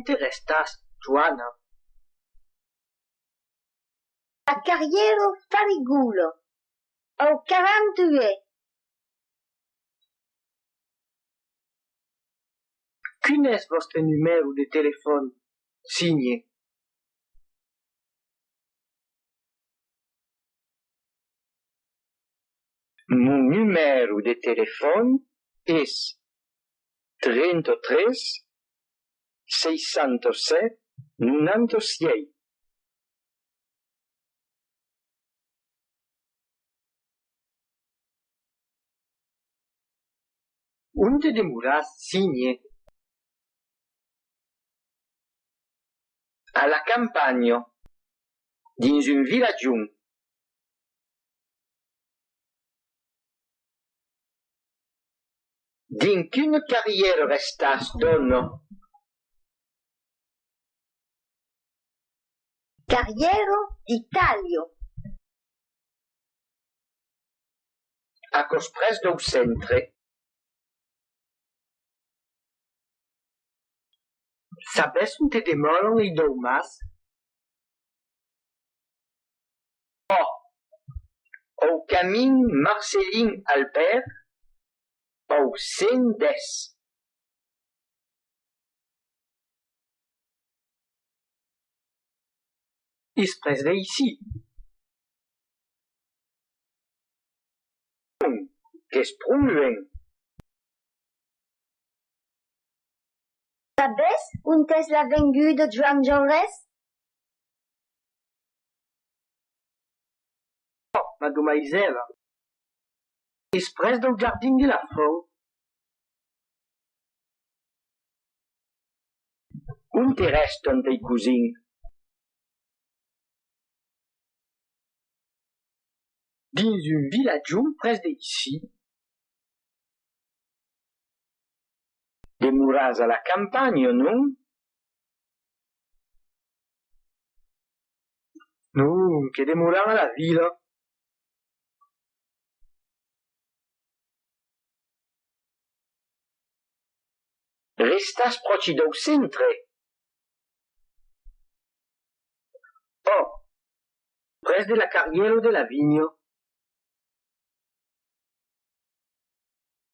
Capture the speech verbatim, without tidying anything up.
Onte restatz, Joana? A Carrièra Farigola, au quaranta-uèch. Quin es vòstre numèro de telefòn, sénher? Mon numèro de telefòn es trenta-tres, seissanta-sèt, nonanta-sièis. Onte demoratz, sénher? A la campanha, dins un vilatjon. Dins quina carrièra restatz, dòna? Carrièra d'Itàlia. Aquò's près dau centre. Sabètz onte demòran lei Daumàs? Ò, au camin Marcelin Albèrt, au cent dètz. Es près d'aicí. Qu'es pro luènh. Sabètz ont es l'avenguda Joan Jaurès? Ò, madomaisèla, es près dau jardin de la Font. Onte rèstan tei cosins? Dins un vilatjon près d'aicí. Demoratz a la campanha, non? Non, que demoram a la vila. Restatz pròchi dau centre? Ò, près de la carrièra de la Vinha.